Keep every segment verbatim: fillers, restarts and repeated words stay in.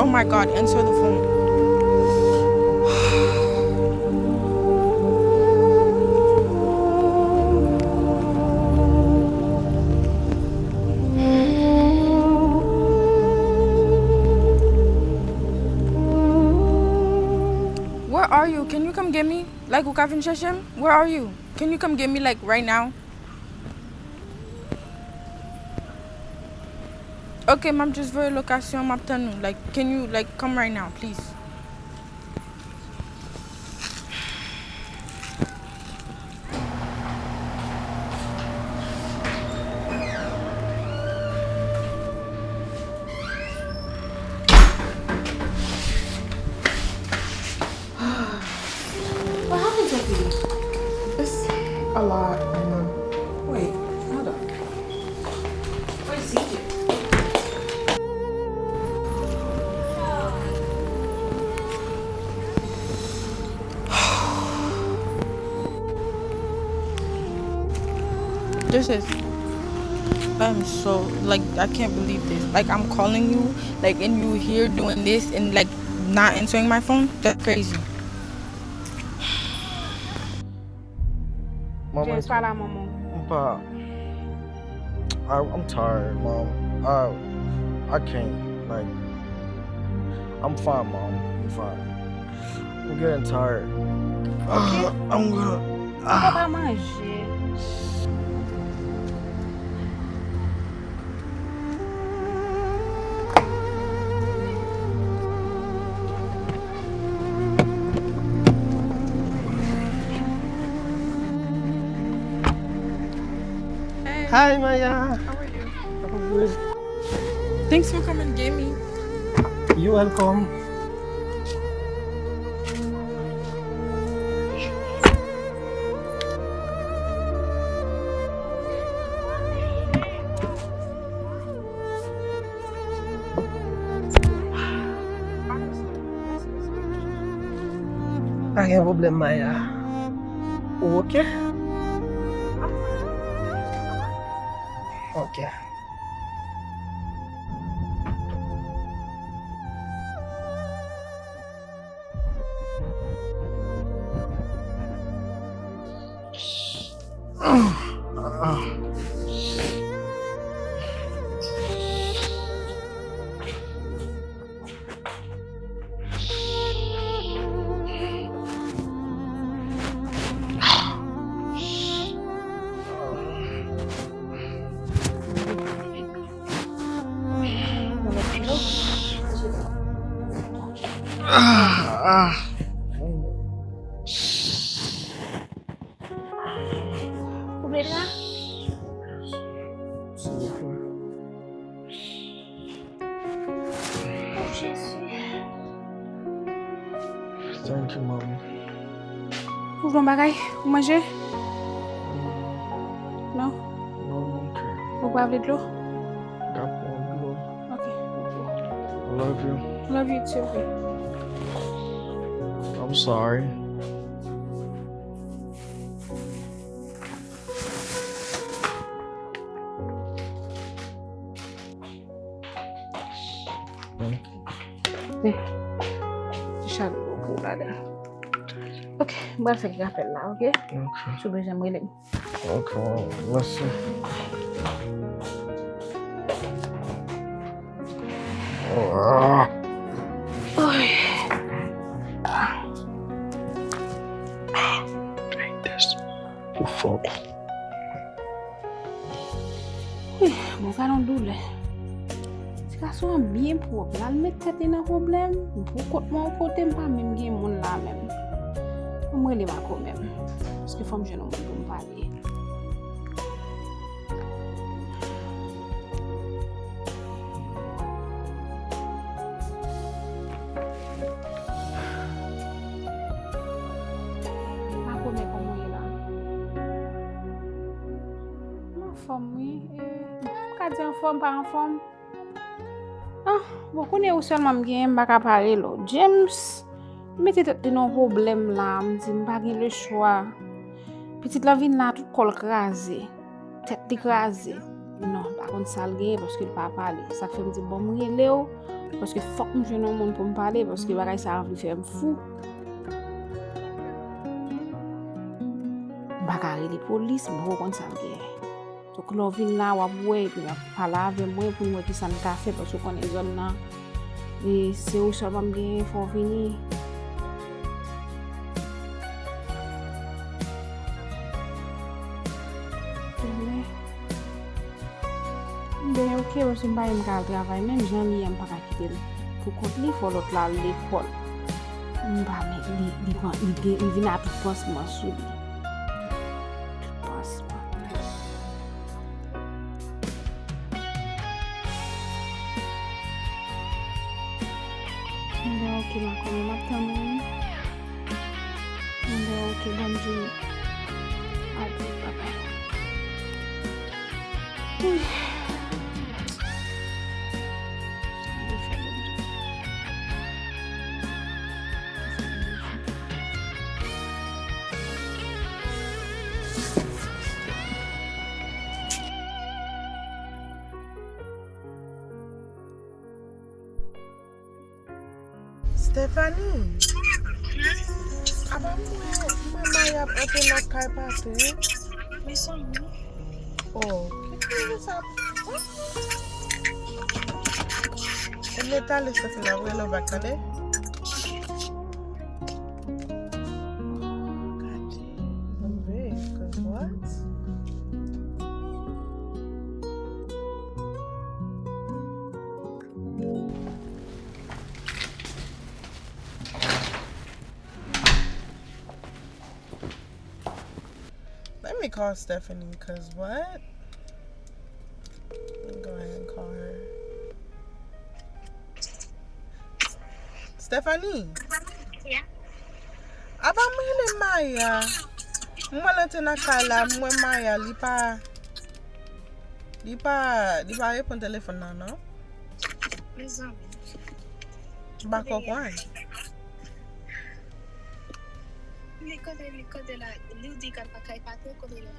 Oh my God, answer the phone. Where are you? Can you come get me? Like, ou ka vin chèche m? Where are you? Can you come get me, like, right now? Ok, m ap just voye lokasyon, m ap tann ou. Like, can you, like, come right now, please? What happened, Sophie? It's a lot, I know. Wait, hold on. Where's C J? This is, I'm so, like, I can't believe this. Like, I'm calling you, like, and you here doing this and, like, not answering my phone? That's crazy. Mama, James, pale a manman w. M pa. I, I'm tired, Mom. I, I can't. Like, I'm fine, Mom. I'm fine. I'm getting tired. Okay. I'm gonna. Ou pa manje. Hey. Hi, Maya. How are you? I'm good. Thanks for coming get me. You welcome. Pa gen pwoblèm, Maya. Ou oke? Oke. Ou vle dra? Oh, Jezi. Thank you, Mommy. Ou vle yon bagay? Ou manje? Non? Non, non, ok. Ou pa vle dlo? M ka pran dlo. Ok. Love you. Love you too, babe. I'm sorry. Ti chat gwo pou ladan. Ok, m pral fè kèk apèl la, ok? Ok. Si w bezwen m, rele m. Ok, mèsi. Ah. Oy. Ou fò. Wi, bon, gade yon doulè. Ti gason an byen pwòp. L al met tèt li nan pwoblèm. M pou kot mwen yon kote, m pa menm gen moun la menm. Ban m rele Marco menm. Paske fò m jwenn yon moun pou m pale. Marco, men kòman w ye la? M anfòm, wi. E, m ka di anfòm, pa anfòm. Ah, bon, kounye a ou sèlman m genyen, m pa ka pale lòt. James mete tèt li nan pwoblèm la, m di m pa gen lechwa. Pitit la vin la, tout kò l kraze. Tèt li kraze. Non, m pa konn sa l genyen paske l pa pale. Sa k fè m di, bon, m rele w Paske fòk m jwenn yon moun pou m pale, paske bagay sa a vin fè m fou. M pa ka rele polis, m poko konn sa m genyen. Donk, lè w vin la, w ap wè, epi w ap pale avè mwen pou n wè kisa n ka fè, paske w konnen zòn nan, e se ou sèlman m genyen, fò w vini. Mwen, m benyen oke, paske m pa menm ka al travay, menm jan li ye, m pa ka kite l pou kont li, fò lòt la al lekòl. M pa menm, li, li pran, li gen, li vin a tout pansman sou li. Tout pansman. Mwen oke, m a konnen m ap tann ou wi. Mwen oke, ban m jwenn ou. Ade, papa. Wi. Stephanie. Apa m wè, m wè Maya ap antre nan kay Patrick. Mezanmi. Oh, ki koze sa? Ebyen, talè, Stephanie, ap rele w back, tande? Oh, gade. Anmwey, cause what? Let me call Stephanie, cause what? Let me go ahead and call her. Stephanie? Yeah. Apa m rele Maya? M wè l antre nan kay la, m wè Maya, li pa, li pa, li pa reponn telefòn nan, non? Mezanmi. M pa konprann. Li kote, li kote la, li di kal pa kay Patrick, kote la?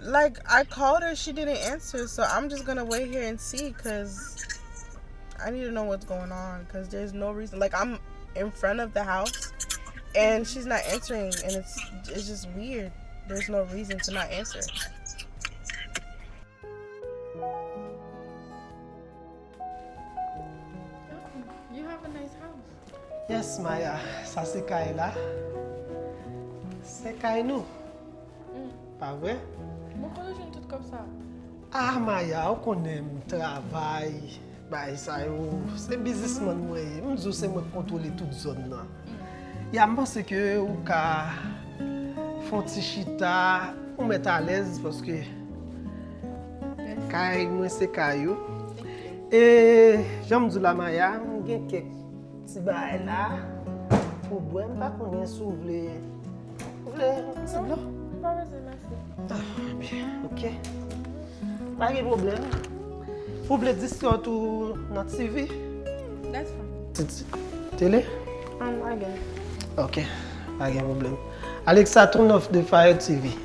Like, I called her, she didn't answer, so I'm just gonna wait here and see, cause I need to know what's going on, cause there's no reason. Like, I'm in front of the house, and she's not answering, and it's it's just weird. There's no reason to not answer. You have a nice house. Yes, Maya, sa se kay la. Se kay nou. Mm. Pa vre? Bon, kote w jwenn tout kòb sa? Ah, Maya, ou konnen m travay, bay sa yo. Se biznismann mwen ye. M di w se mwen k kontwole tout zòn nan. Mm. Ya, m panse ke ou ka fè yon ti chita, ou mèt alèz, paske kay mwen se kay ou. Thank you. E, jan m di w la, Maya, m gen kèk ti bagay la pou bwè, m pa konnen si w vle. Ou vle yon ti dlo? Non, m pa bezwen, mèsi. Ah, byen, oke. Pa gen pwoblèm. Ou vle distrè w tou nan T V? That's fine. Ti, ti, tele? Um, I guess. Oke, pa gen pwoblèm. Alexa, turn off the Fire T V.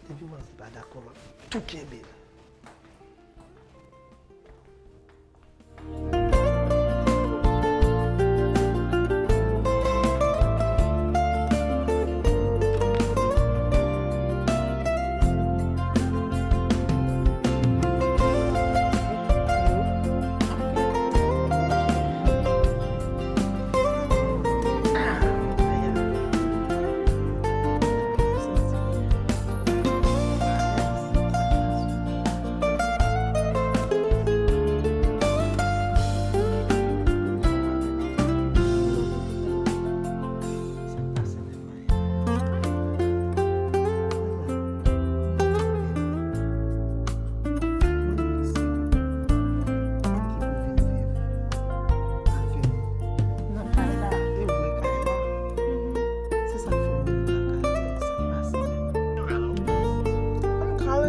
Depi manzè pa dakò, m ap tou kenbe l.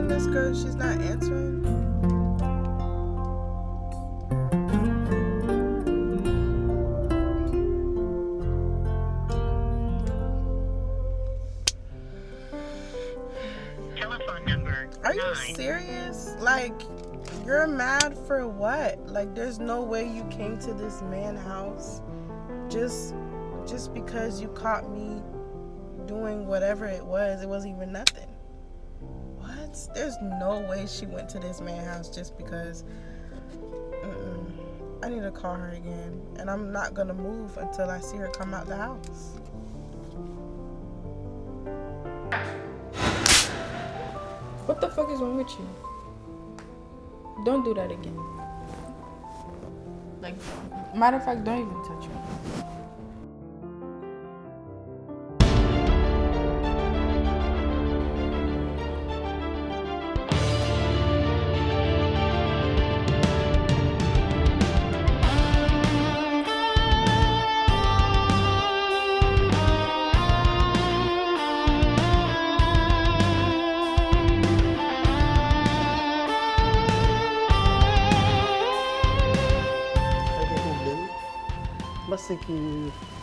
This girl, she's not answering. Telephone number Are you nine. serious? Like, you're mad for what? Like, there's no way you came to this man house just just because you caught me doing whatever it was. It wasn't even nothing. What? There's no way she went to this man house just because. Mm-mm. I need to call her again, and I'm not gonna move until I see her come out the house. What the fuck is wrong with you? Don't do that again. Like, matter of fact, don't even touch me. Pa gen pwoblèm. M panse ke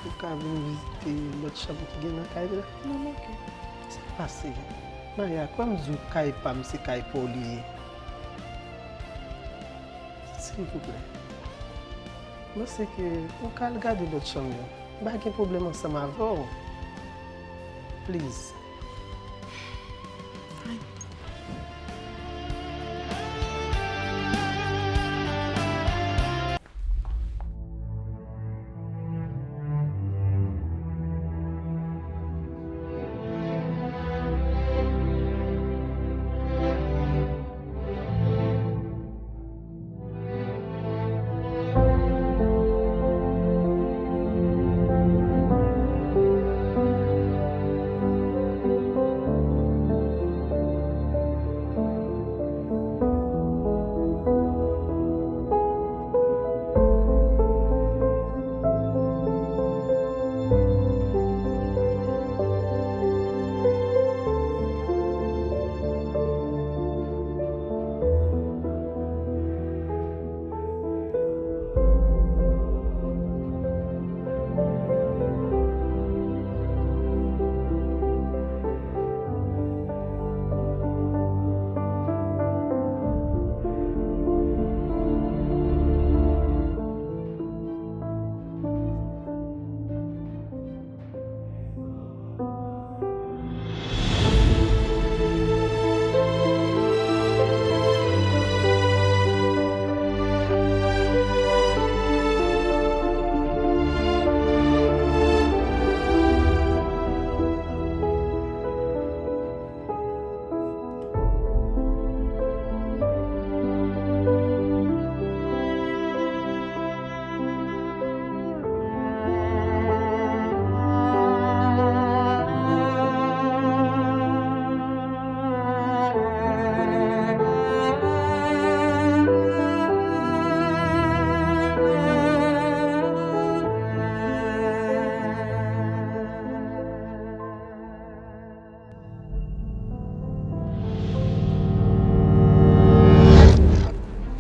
ou ka vin vizite lòt chanm ki gen nan kay la. Non, m oke. Sa k pase? Maya, kwè m di w kay pa m se kay pa w li ye. Silvouplè. M panse ke ou ka al gade lòt chanm yo. M pa gen pwoblèm ansanm avè w. Please.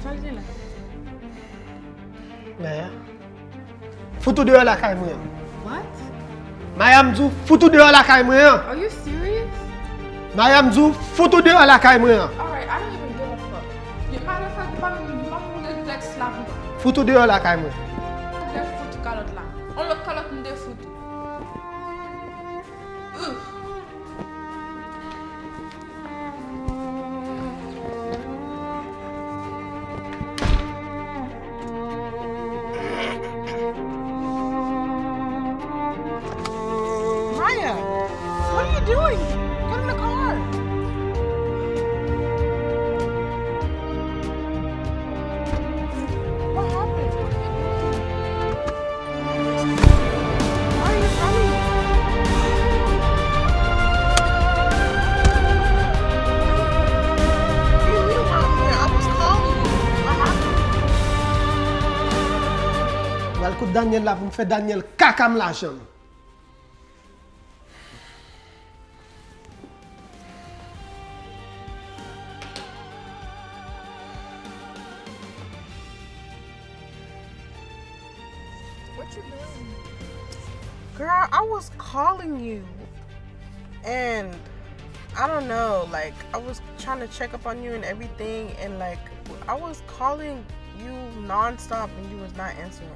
Sa l gen la? Maya, fout ou deyò lakay mwen an. What? Maya, m di w, fout ou deyò lakay mwen an. Are you serious? Maya, m di w, fout ou deyò lakay mwen an. Alright, I don't even give a fuck. Matter of fact, m pa menm, m pa menm regrèt slap ou. Fout ou deyò lakay mwen. Regrèt fout ou kalòt la. On lòt kalòt m te fout ou. Ugh. Maya, what are you doing? Get in the car. What happened? Why are you running? You knew where I was going. I was calling you. What happened? M al kot Daniel la pou m fè Daniel kaka m lajan m. Girl, I was calling you. And I don't know, like, I was trying to check up on you and everything, and, like, I was calling you nonstop and you was not answering.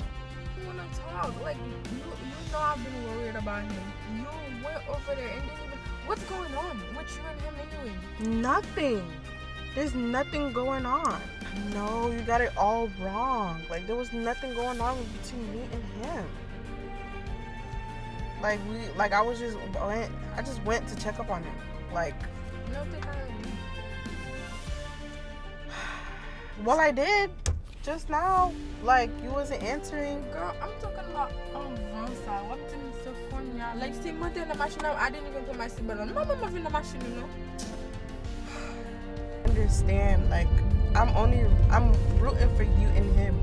You wanna talk? Like, you, you know I've been worried about him. You went over there and didn't even. What's going on with you and him anyway? Nothing. There's nothing going on. No, you got it all wrong. Like, there was nothing going on between me and him. Like, we, like, I was just went, I just went to check up on him. Like, No, te ka rele. Well, I did just now. Like, you wasn't answering. Girl, I'm talking about anvan sa. W ap di m se kounye a. Like, si mwen te nan machin nan, I didn't even put my seatbelt on. Mwen menm mwen vin nan machin ou non. Understand, like, I'm only, I'm rooting for you and him.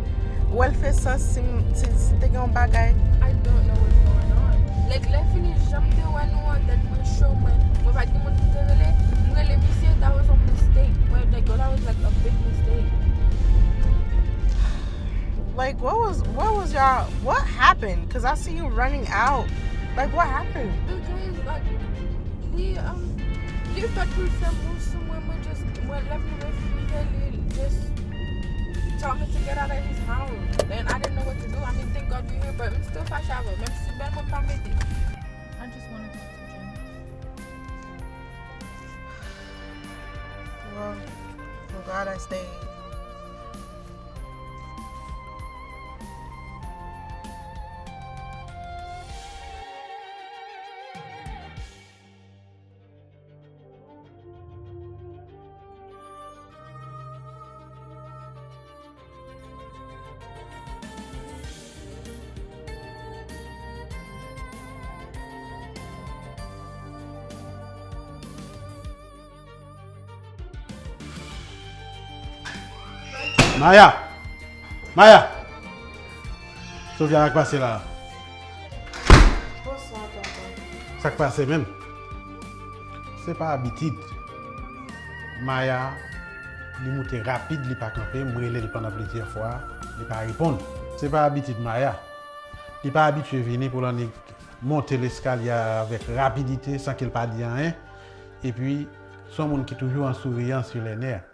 Ou wè l fè sans si m, si, si te gen yon bagay. I don't know what's going on. Like, lè fini, jan m te wè nou an, tèt mwen cho, mwen, mwen pa t gen moun pou m te rele. M rele misye, that was a mistake. Mwen, like, that was, like, a big mistake. Like, what was, what was y'all, what happened? 'Cause I see you running out. Like, what happened? Because, like, li, um, li fèt pou l fè move sou mwen, mwen just, mwen lè m refize, li just tell me to get out of his house. And I didn't know what to do. I mean, thank God you here, but m still fache avè w, menm si bèl mwen pa mete. I just wanna talk to James. Well, I'm glad I stayed. Maya! Maya! Sofia, sa k pase la? Bonswa, tonton. Sa k pase menm? Se pa abitid. Maya, li moute rapid, li pa kanpe, m rele l pandan plizyè fwa, li pa reponn. Se pa abitid Maya. Li pa abitye vini pou l annik monte leskalye a avèk rapidite san ke l pa di anyen. Epi, se yon moun ki toujou an souriyan sur les nerfs.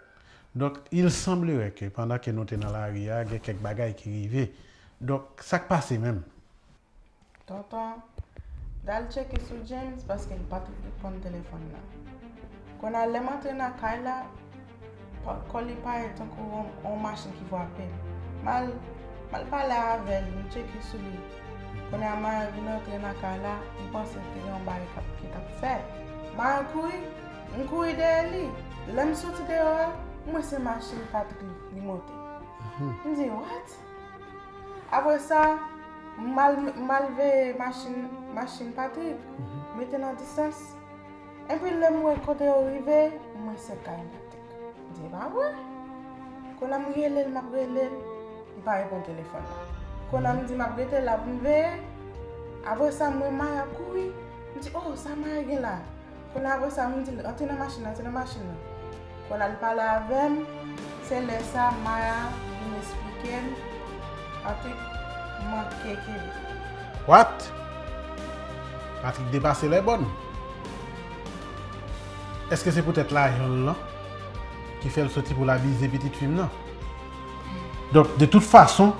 Donk, il semblerait que pandan ke nou te nan lari a, gen kèk bagay ki rive. Donk, sa k pase menm? Tonton, dal tcheke sou James paske l pa t reponn telefòn nan. Kounye a, lè m antre nan kay la, pa, kò li parèt tankou yon, yon machin ki frape l. M al, m al pale avè l, m tcheke sou li. Kounye a, Maya vin antre nan kay la, m panse te gen yon bagay k ap, ki t ap fèt. Maya kouri, m kouri dèyè li. Lè m soti deyò a, m wè se machin Patrick li monte. M di, "What?" Apre sa, m al, m al veye machin, machin Patrick, mete nan distans. Epi lè m wè kote yo rive, m wè se kay Patrick. M di, "E pa vre?" Kounye a m rele l, m ap rele l, li pa reponn telefòn nan. Kounye a m di, "M ap rete la pou m veye." Apre sa, m wè Maya ap kouri. M di, "Oh, sa Maya gen la?" Kounye a apre sa, m di l, "Antre nan machin nan, antre nan machin nan." Kounye a li pale avè m, se lè sa Maya vin esplike m, Patrick manke kenbe. What? Patrick depase lèbòn? Èske se poutèt lajan l lan ki fè l soti pou l abize pitit fi m nan? Donk, de tout fason,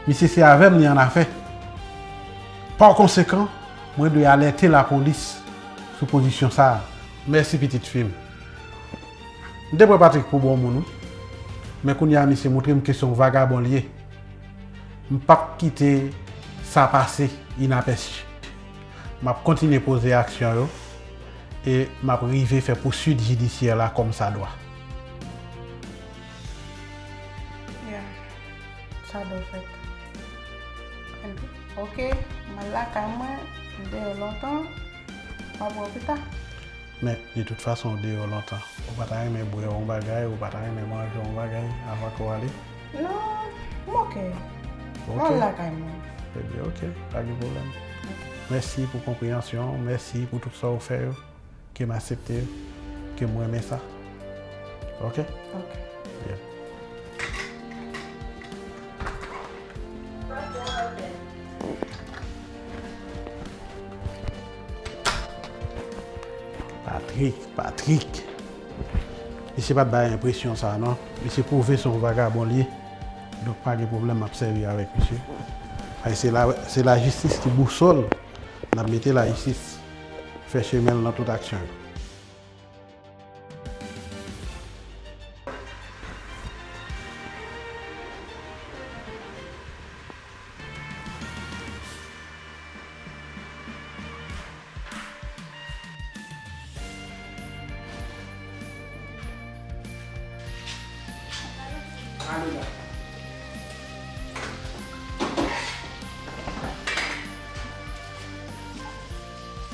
misye se avè m li annafè. Pa konsekan, mwen dwe alète lapolis sou pozisyon sa a. Mèsi, pitit fi m. M te pran Patrick pou bon moun, wi. Men kounye a, misye montre m ke se yon vagabon l ye. M p ap kite sa pase inapèsi. M ap kontinye poze aksyon yo e m ap rive fè pouswit jidisyè la kòmsadwa. Yeah, sa dwe fèt. Ok, m al lakay mwen, m deyò lontan, m ap wè w pita. Men, de tout fason, w deyò lontan. Ou pa ta renmen bwè yon bagay, ou pa ta renmen manje yon bagay avan ke w ale? Non, m ok. Ok. M al lakay mwen. Ebyen, ok, pa gen pwoblèm. Mèsi pou konpreyansyon w, mèsi pou tout sa w fè yo. Ke m aksepte yo, ke m renmen sa. Ok? Ok. Byen. Pa twò avè l. Patrick, Patrick. Misye pa t bay enpresyon sa a non. Misye pwouve se yon vagabon li ye. Donk pa gen pwoblèm, m ap sèvi avèk misye. Ay, se la, se lajistis ki bousòl. N ap mete lajistis fè chemen l nan tout aksyon yo.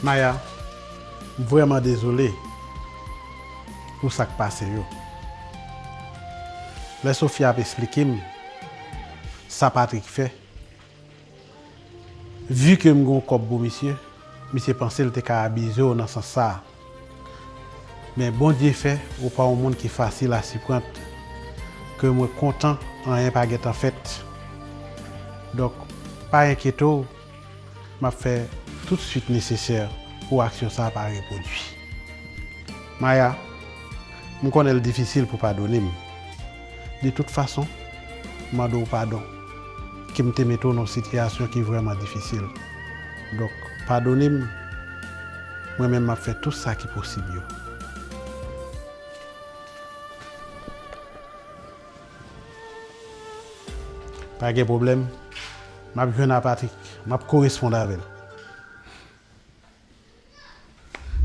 Maya, m vrèman dezole pou sa k pase yo. Lè Sofia ap esplike m sa Patrick fè, vi ke m gen yon kòb pou misye, misye panse l te ka abize w nan sans sa a. Men Bondye fè ou pa yon moun ki fasil a siprann, ke mwen kontan anyen pa gentan fèt. Donk, pa enkyete w, m ap fè tout swit nesesè pou aksyon sa a pa repwodui. Maya, m konnen l difisil pou padone m. De tout fason, m mande w padon, ke m te mete w nan yon sitiyasyon ki vrèman difisil. Donk, padone m, mwen menm m ap fè tout sa ki posib yo. Pa gen pwoblèm, m ap jwenn a Patrick, m ap koresponn avè l.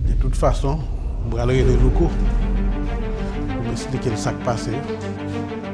De tout fason, m pral rele Louko pou m esplike l sa k pase.